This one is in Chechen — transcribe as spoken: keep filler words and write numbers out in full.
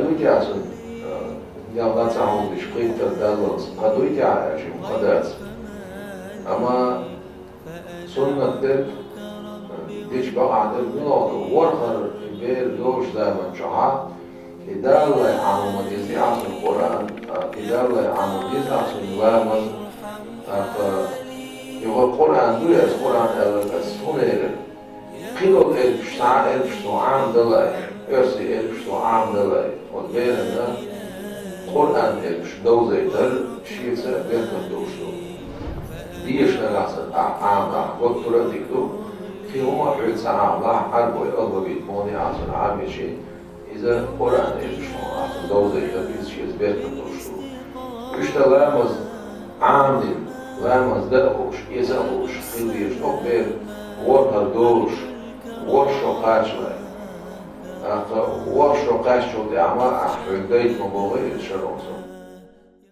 Дуй те цунна, э, ялла ца хьулдиш кхийтар даллалц, кхы дуй те аьлча, кхы дац. Амма суннат дерг, э, дича бакъахьа дерг мила ду, ворхӀар бер долча заман чухь, и Даллай Ӏамал ма дезий цунна Къуръан, а, и Даллай Ӏамал деза цунна ламаз, тӀаккха, э, юха Къуръан дуй, ас Къуръан аьлларг ас хӀун лерира? Кхидолу элпаш, цхьа а элпаш цо Ӏамадалай, оьрсийн элпаш цо Ӏамадалай, оцу берана Къуръан элпаш довзийтар шеца беркат долуш ду. Дешарехь санна ахь Ӏамадахь, готтур а дика ду, кхин хӀума а хьоьца Ӏамалахь, Ӏарбой, алфавит муха а цунна Ӏамийча, иза Къуръан элпаш хьуна ахь цунна довзийтар, иза шеца беркат долуш ду. Иштта ламаз Ӏамадина, ламаз дан а хууш, эцна а хууш хила дезаш, оцу бер ворхӀар долуш, ворхӀ шо кхачале. ТӀаккха ворхӀ шо кхаьччул тӀаьхьа ма ахь хьоьга гайта ма боху иза шарон цунна.